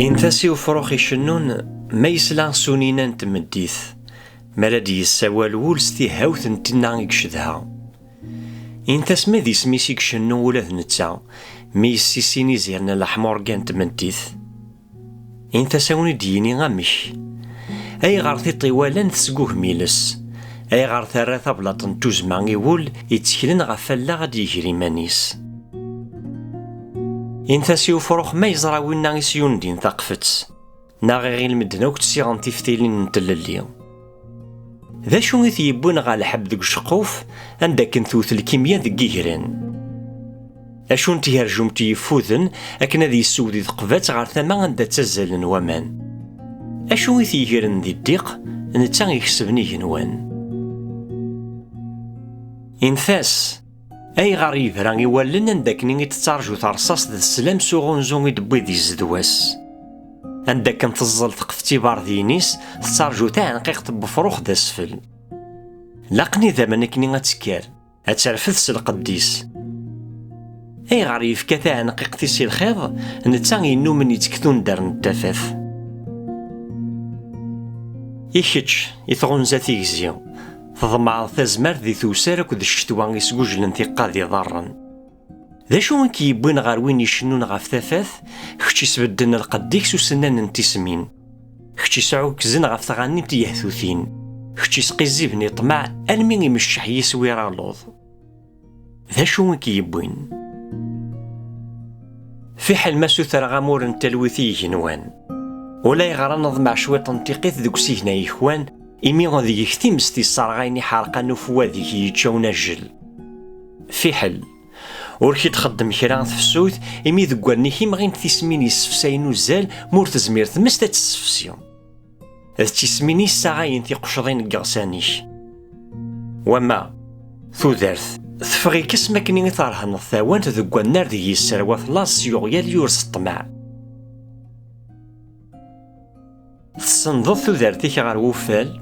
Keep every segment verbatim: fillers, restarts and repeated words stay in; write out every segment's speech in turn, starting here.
Init-as i ufrux icennun ma yesla s unina n tmeddit, mi ara d-yessawal wul s tihawt n tinna i icedha. Init-as ma d isem-is i icennu ula d netta, mi yessisin izirn n leḥmurga n tmeddit. Init-as a wen-id-yini amek. Ayɣer tiṭ iwalan tesgugem iles? Ayɣer terra tablaṭ n tuzzma i wul itteklen ɣef wallaɣ ad d-iger iman-is? Init-as i ufrux ma yeẓra winna i s-yundin taqfet, neɣ iɣil medden akk ssiɣen tiftilin n tlelli. D acu i t-yewwin ɣer lḥebb deg uceqquf, anda akken tewwet lkimya deg igran? Acu n tgerjumt yeffuden akken ad yessew di tqebat ɣer tama anda ttazzalen waman? Acu i t-yegren di ddiq, netta ikesben igenwan? Init-as, ayɣer yebra i wallen anda akken i d-tettarǧu terṣaṣt d sslam s uɣunzu i d-tewwi di zzedwa-s? Anda akken teẓẓel teqfet iberdiyen-is, tettarǧu taɛenqiqt n wefrux d asfel. Laqen idammen akken ad tekker, ad terfed s lqedd-is. Ayɣer yefka taɛenqiqt-is i lxiḍ, netta yennumen yettek tundar n tafat? I kečč, i tɣunza tigzi, tḍemɛeḍ tazmert di tewser akked ccetwa isgujlen tiqqad iḍarren. D acu i k-yewwin ɣer win icennun ɣef tafat, kečč isbedden lqedd-ik s usennan n tismin, kečč isɛukkzen ɣef tɣanimt n yehtutin, kečč isqizziben i ṭṭmeɛ almi imecceḥ yiswi aluḍ? D acu i k-yewwin? Fiḥel ma sutreɣ amur n talwit i yigenwan, ulayɣer ad neḍmeɛ cwiṭ n tiqit deg usigna yekwan, imi deg-k times tisserɣayen iḥerqan ufwad-ik yečča unajjel. Fiḥel. Ur k-id-xeddem kra tefsut, imi deg wallen-ik imɣint tismin yessefsayen uzzal, ma ur tezmir tmest ad tessefsi. D tismin i yessaɣayen tiqecḍin n yiɣsan-ik. Wama, tudert, teffeɣ-ik asmi akken i terhneḍ tawant deg wannar deg yesserwat laẓ s yuɣyal yur s ṭṭmeɛ. Tessenndeḍ tudert-ik ɣer wuffal,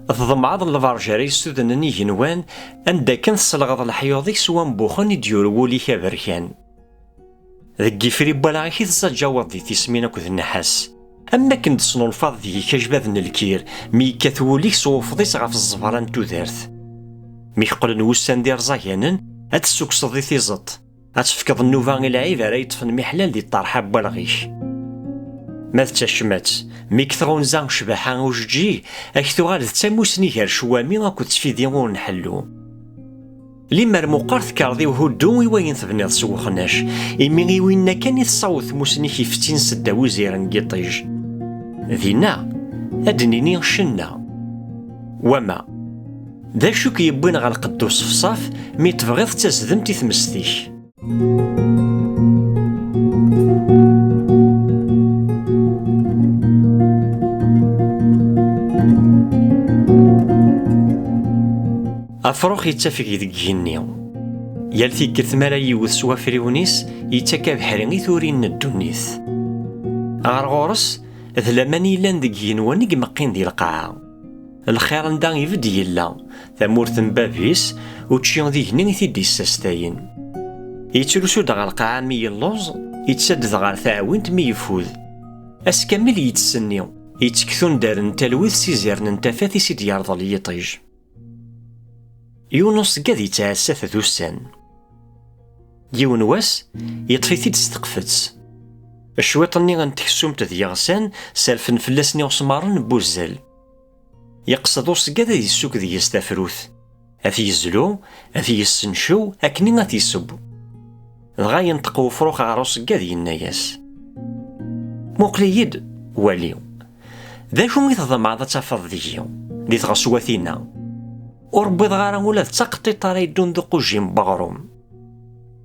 tḍemɛeḍ lberǧ ara yessudnen igenwan, anda akken tesselɣeḍ leḥyuḍ-ik s wambuxen i d-yur wul-ik aberkan. Deg yifri n wallaɣ-ik i teẓaǧaweḍ di tismin akked nnḥas, am wakken d-tesnulfaḍ deg-k ajbad n lkir, mi yekkat wul-ik s wufḍis ɣef ẓẓebra n tudert. Mi k-qqlen wussan d irẓaganen, ad tessukseḍ i tiẓeṭ. Ad tefkeḍ nnuba i lɛib ara yeṭṭfen miḥlal di ṭṭerḥa n walɣ-ik. Ma d tacmat, mi k-tɣunza ccbaḥa ujeǧǧig, ad k-tuɣal d tamusni gar ccwami akked tfidi ur nḥellu. Limer meqqer tkerḍ i uhuddu i wayen tebniḍ s wexnac, imi i winna kan i tessaweḍ tmusni-k ifettin seddaw iziren n yiṭij. Dinna, ad d-nini cenna. Wama, d acu i k-yewwin ɣer lqedd uṣefṣaf mi tebɣiḍ d tazdemt i tmest-ik? Afrux yettafeg deg igenni. Yal tikkelt mi ara yiwet s wafriwen-is, yettak abeḥri i turin n ddunit. Ɣer ɣur-s, d laman yellan deg igenwan i imeqqin di lqaɛa. Lxir anda ibedd yella, tamurt n bab-is, učči d igenni i t-id-issastayen. Yettrusu-d ɣer lqaɛa mi yelluẓ, yettadded ɣer tɛawint mi yeffud. Ass kamel yettsenni, yettek tundar n talwit s izirn n tafat i s-id-yerḍel yiṭij. Yiwen uṣeggad yettɛassa-t d ussan. Yiwen wass, yeṭṭef-it-id s teqfet. Cwiṭ-nni n teksumt d yiɣsan serfen fell-asen iɣesmaren n wuzzal. Yeqsed uṣeggad ad yessuk deg-s tafrut, ad t-yezlu, ad t-yessencew akken ad t-yesseww. Dɣa yenṭeq wefrux ɣer uṣeggad yenna-yas: "Muqel-iyi-d, wali. D acu i tḍemɛeḍ ad tafeḍ deg-i, di tɣeswatin-a? Ur wwiḍeɣ ara ula d taqeṭṭiṭ ara yeddun d uqujjim n weɣrum.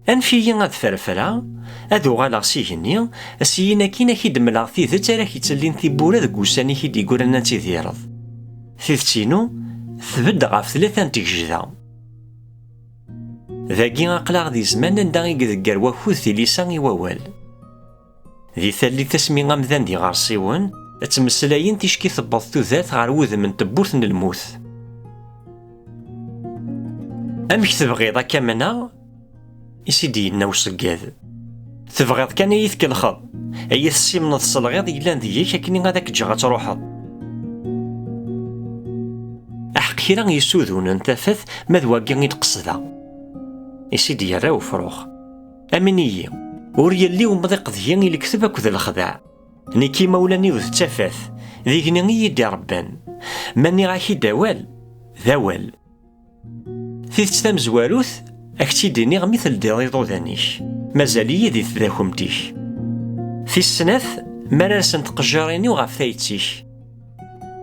Anef-iyi ad ferfreɣ, ad uɣaleɣ s igenni, syin akkin ad k-id-mleɣ tidet ara k-ittellin tiwwura deg wussan-ik i d-yeggran ad tidireḍ. Tidet-inu tbedd ɣef tlata n tgejda." Dagi aql-aɣ di zzman anda i idegger wakud tilisa i wawal. Di tallit asmi amdan d iɣersiwen, ttmeslayen ticki tewweḍ tudert ɣer wudem n tewwurt n lmut. "Amek tebɣiḍ ad k-amneɣ?" i s-id-yenna uṣeggad. "Tebɣiḍ kan ad iyi-tkellxeḍ? Ay tessimneḍ s lɣiḍ yellan deg-k akken ad k-ǧǧeɣ ad truḥeḍ. Aḥeq kra yessudunen tafat, ma d wagi i d-qesdeɣ. I s-id-yerra ufrux: Amin-iyi, ur yelli umḍiq deg-i i lekteb akked lexdeɛ. Nekk imawlan-iw d tafat, d igenni i yi-d-irebban. Ma nniɣ-ak-id awal, d awal. Tidet tamezwarut, ad k-tt-id-iniɣ mi teldiḍ iḍudan-ik. Mazal-iyi di tdakumt-ik. Tis snat, mi ara rsent tqejjirin-iw ɣef tayet-ik.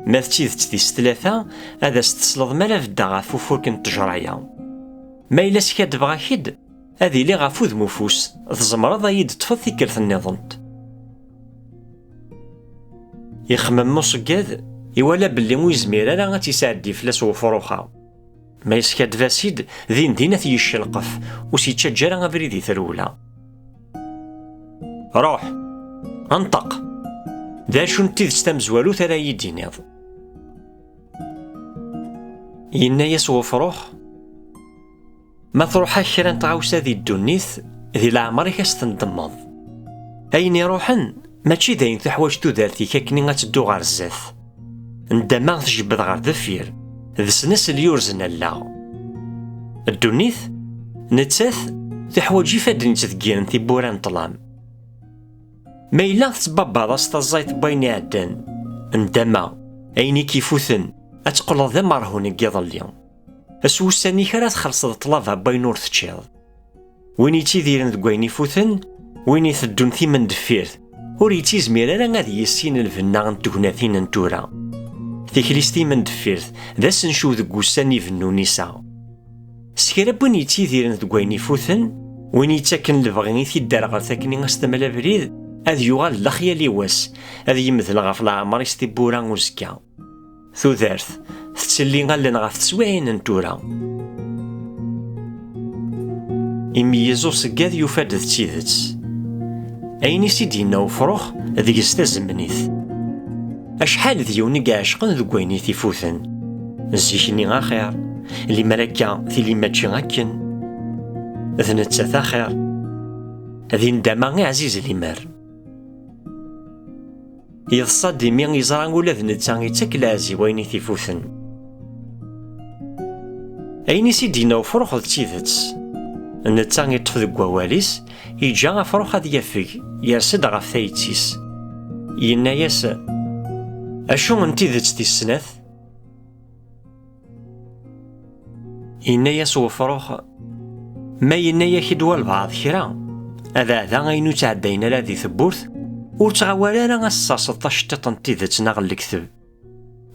Ma d tidet tis tlata, ad as-tesleḍ mi ara beddeɣ ɣef ufurk n ttejra-ya. Ma yella skadbeɣ-ak-id, ad iliɣ ɣef udem ufus, tzemreḍ ad yi-d-teṭṭfeḍ tikkelt nniḍen. Ixemmem uṣeggad, iwala belli ur yezmir ara ad tt-isɛeddi fell-as wefrux-a. Ma yeskaddeb-as-id, din din ad t-yeccelqef, ur s-yettaǧǧa ara abrid i trewla. Ruḥ, nṭeq! D acu n tidet tamezwarut ara yi-d-tiniḍ? Yenna-yas wefrux: Ma truḥ-ak kra n tɣawsa di ddunit, di leɛmer-ik ad s-tendemmeḍ. Ayen iruḥen, mačči d ayen tuḥwaǧ tudert-ik akkenni ad teddu ɣer zdat. Ndama tjebbed ɣer deffir, d snasel yurzen allaɣ. Ddunit, nettat, tuḥwaǧ ifadden yettdeggiren tiwwura n ṭṭlam. Ma yella tettbabbaḍ-as taẓayt n wayen iɛeddan, ndama, ayen i k-ifuten, ad teqqleḍ d amerhun n yiḍelli. S wussan-ik ara txellṣeḍ ṭṭlaba n wayen ur teččiḍ. Win yettidiren deg wayen ifuten, win iteddun timendeffirt, ur yettizmir ara ad yissin lbenna n tegnatin n tura. Tikli-s timendeffirt d asencew deg wussan ibennun iseɣ. S kra n win yettidiren deg wayen ifuten, win yettaken lebɣi i tidderɣelt akken i as-temla abrid, ad yuɣal d lexyal i wass, ad yemdel ɣef leɛmer-is tiwwura uzekka. Tudert, tettelli allen ɣef teswiɛin n tura. Imeyyez uṣeggad yufa-d d tidet. Ayen i s-id-yenna ufrux, deg-s tazemnit. Acḥal d yiwen i iɛecqen deg wayen i t-ifuten. Zik-nni axir, limer akka tili mačči akken. D nettat axir. Di ndama i ɛziz limer. Yeḍsa-d imi yeẓra ula d netta ittak leɛz i wayen i t-ifuten. Ayen i s-id-yenna ufrux d tidet. Netta iṭṭef deg wawal-is, iǧǧa afrux ad yafeg, yers-d ɣef tayet-is. Yenna-yas: Acu n tidet tis snat? Yenna-yas wefrux: Ma yenna-yak-id walbeɛḍ kra, abeɛda ayen ur ttɛeddayen ara di tewwurt, ur ttɣawal ara ad tesserseḍ taceṭṭiṭ n tidet neɣ n lekteb.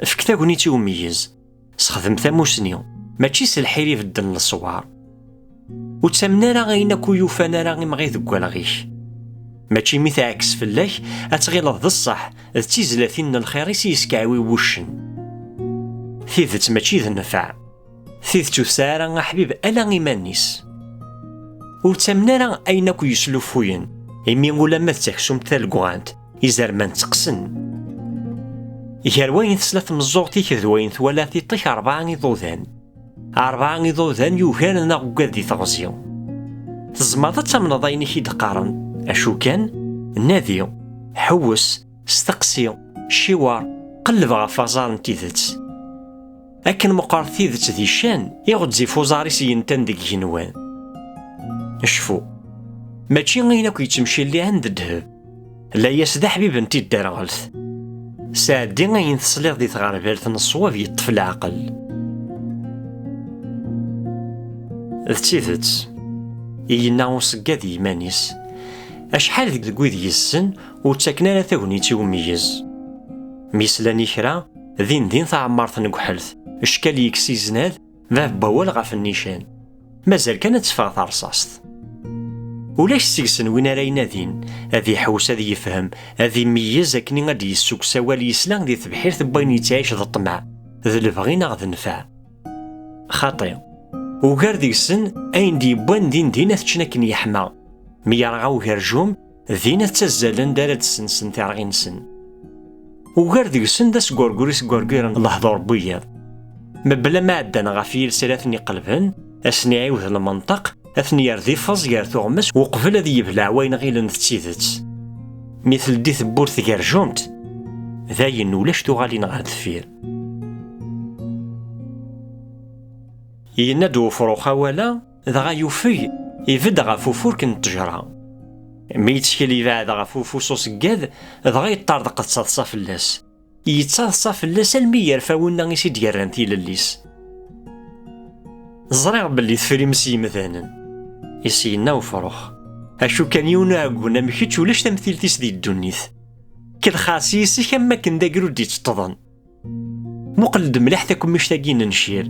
Efk tagnit i umeyyez, sexdem tamusni, mačči s lḥir i bedden leṣwar. Ur ttamen ara ayen akk ur yufan ara imɣi deg walɣ-ik. Mačči mi teɛkes fell-ak, ad tɣileḍ d ṣṣeḥ, d tizlatin n lxir i s-yeskeɛwi wuccen. Tidet mačči d nnfeɛ. Tidet ur tesɛi ara aḥbib ala iman-is. Ur ttamen ara ayen akk yeslufuyen, imi ulamma d taksumt talgugant, izerman tteqqsen. Gar wayen tesla tmeẓẓuɣt-ik d wayen twala tiṭ-ik rebɛa iḍudan. Rebɛa iḍudan yugaren aɣeggad di teɣzi. Tzemreḍ ad tamneḍ ayen i k-id-qqaren, acu kan, nadi, ḥewwes, steqsi, ciwer, qelleb ɣef aẓar n tidet. Akken meqqret tidet di ccan, i ɣezzif uẓar-is yentan deg igenwan. Cfu, mačči ayen akk yettemcilliɛen d ddheb. Layas d aḥbib n tidderɣelt. Sɛeddi ayen tesliḍ di tɣerbalt n ṣṣwab yeṭṭef leɛqel. D tidet, i yenna uṣeggad i yiman-is, acḥal deg, deg wid yessen ur ttaken ara tagnit i umeyyez. Mi slan i kra, din din taɛemmart n gḥelt, ccal yekkes iznad, bab n wawal ɣef nnican. Mazal kan ad teffeɣ terṣaṣt. Ulac seg-sen win ara inadin, ad iḥewwes ad yefhem, ad imeyyez akken ad d-yessukkes awal yesla di tebḥirt n wayen yettɛic d ṭṭmeɛ, d lebɣi neɣ d nnfeɛ. Xaṭi, ugar deg-sen ayen d-yewwan din din ad t-ččen akken yeḥma. Mi yerɣa ugerjum, din ad ttazzalen d ara d-ssensen tirɣi-nsen. Ugar deg-sen d asgurgur i sgurgiren lehdur n wiyiḍ. Mebla ma ɛeddan ɣef yiles ara ten-iqelben, ad sen-iɛiwed lmenṭeq, ad ten-yerr d ifeẓ gar tuɣmas uqbel ad yebleɛ wayen ɣilen d tidet. Mi teldi tewwurt tgerjumt, dayen ulac tuɣalin ɣer deffir. Yenna-d ufrux awal-a, dɣa yufeg, ibedd ɣef ufurk n ttejra. Mi yettkel yebɛed ɣef ufus uṣeggad, dɣa yeṭṭerḍeq d taḍsa fell-as. Yettaḍsa fell-as almi yerfa winna i s-id-yerran tilelli-s. Ẓriɣ belli tefrim s yimdanen, i s-yenna ufrux. Acu kan, yiwen uɛeggun am kečč ulac tamtilt-is di ddunit. Kellex-as yes-k am wakken d agrud d-itteṭṭḍen. Muqel-d mliḥ takemmict-agi n ncir.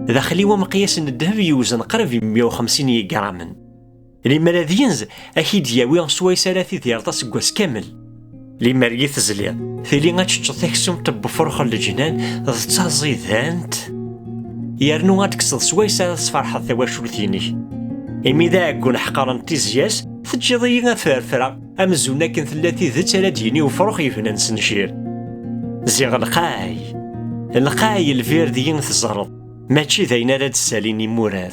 Daxel-iw ameqyas n ddheb yewzen qrib i meyya u xemsin yigramen. Limer ad yenz, ad k-id-yawi swayes ara tidireḍ aseggas kamel. Limer i tezliḍ, tili ad teččeḍ taksumt n wefrux n leǧnan d taẓidant. Yernu ad d-tekkseḍ swayes ara tesferḥeḍ tawacult-inek. Imi d aɛeggun ḥeqren tizya-s, teǧǧiḍ-iyi ad ferfreɣ, amzun akken tella tidet ara d-yini ufrux yebnan s ncir. Ziɣ lqay, lqay lbird-yi teẓreḍ, mačči d ayen ara d-ssalin imurar.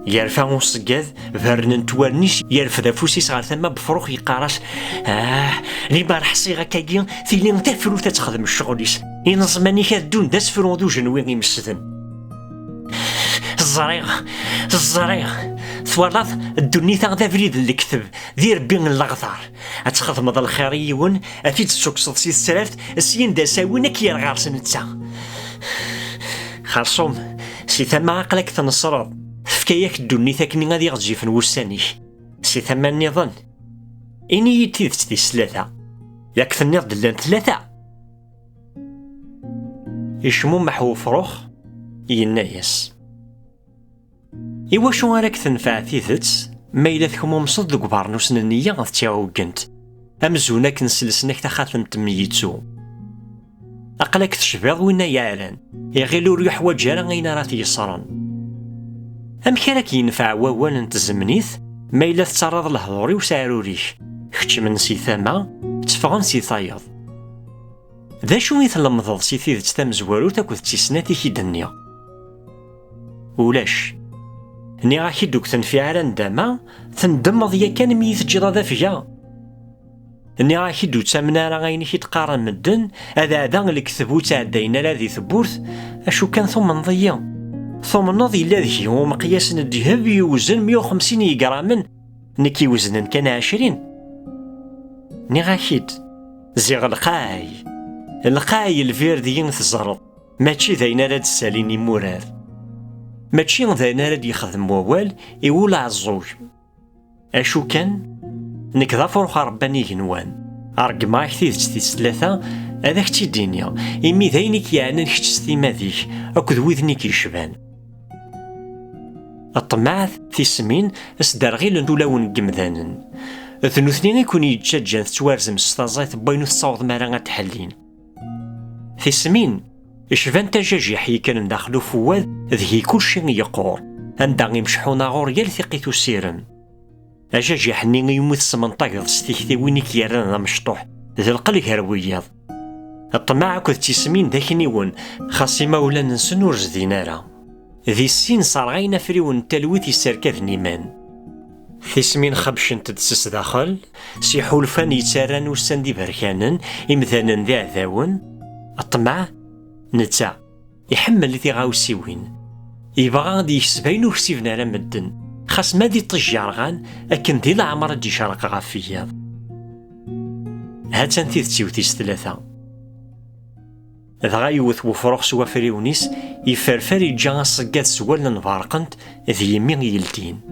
Yerfa uṣeggad, berrnent wallen-is, yerfed afus-is ɣer tama n wefrux, yeqqar-as: "Ah, limer ḥṣiɣ akkagi, tili tafrut ad texdem ccɣel-is. Ineẓman-ik ad ddun d asefru d ujenwi imesden." "Ẓriɣ, ẓriɣ. Twalaḍ, ddunit-a d abrid n lekteb, d irebbi n leɣdar. Ad txedmeḍ lxir i yiwen, ad t-id-tessukkseḍ si tesraft, syin d asawin ad k-yerr ɣer-s netta. Xerṣum, si tama aql-ak tneṣreḍ, tefka-yak ddunit akkenni ad iɣezzifen wussan-ik. Si tama nniḍen, ini-yi-d tidet tis tlata. Yak tenniḍ-d llant tlata?" Icmumeḥ wefrux, yenna-yas: "Iwacu ara k-tenfeɛ tidet ma yella tekmumseḍ deg ubeṛnus n nneyya d tiɛuggent, amzun akken selsen-ak taxatemt n yittu? Aql-ak tecbiḍ win ay yeɛran, iɣil ur yuḥwaǧ ara ayen ara t-yeṣren. Amek ara k-yenfeɛ wawal n tzemnit ma yella tettarraḍ lehdur-iw s aɛrur-ik, keččmen si tama, tteffɣen si tayeḍ? D acu i tlemdeḍ si tidet tamezwarut akked tis snat i k-id-nniɣ?" "Ulac. Nniɣ-ak-id ur k-tenfiɛ ara ndama, tendemmeḍ yakan mi yi-teǧǧiḍ ad afgeɣ. Nniɣ-ak-id ur ttamen ara ayen i k-id-qqaren medden, ad ɛdaɣ lekdeb ur ttɛeddayen ara di tewwurt, acu kan tumneḍ-iyi. Tumneḍ yella deg-i umeqyas n ddheb yewzen meyya u xemsin yigramen, nekk iweznen kan ɛecrin. Nniɣ-ak-id, ziɣ lqay, lqay lbird-yi teẓreḍ, mačči d ayen ara d-ssalin imurar. Mačči d ayen ara d-yexdem wawal i wul aɛeẓẓug. Acu kan, nekk d afrux arebban igenwan. Ṛeggmeɣ-ak tidet tis tlata, ad ak-tt-id-iniɣ, imi d ayen i k-yeɛnan kečč s timmad-ik akked widen i k-yecban." Ṭṭmeɛ, tismin, sderɣilent ulawen n yemdanen. D nutni i ken-yeǧǧaǧǧan tettwarzem s taẓayt n wayen ur tessawḍem ara ad t-ḥellin. Tismin, cbant ajajiḥ yekkren daxel ufewwad, deg-i kulci yeqqur, anda imceḥ unaɣur yal tiqqit usirem. Ajajiḥ-nni iwumi tesmenṭageḍ s tiktiwin i k-yerran d amecṭuḥ, d lqel gar wiyaḍ. Ṭṭmeɛ akked tismin d akniwen, xas imawlan-nsen ur zdin ara. Di sin sserɣayen afriwen n talwit yesserkaden iman. Tismin xebcent-d s sdaxel, s iḥulfan yettarran ussan d iberkanen, imdanen d iɛdawen. Ṭṭmeɛ, netta, iḥemmel tiɣawsiwin. Yebɣa ad yekseb ayen ur ksiben ara medden, xas ma d iṭij yerɣan, akken di leɛmer ad d-icerq ɣef wiyaḍ. Ha-tt-an tidet-iw tis tlata. Dɣa yewwet wefrux s wafriwen-is, yefferfer, yeǧǧa aṣeggad s wallen berqent d yimi yeldin.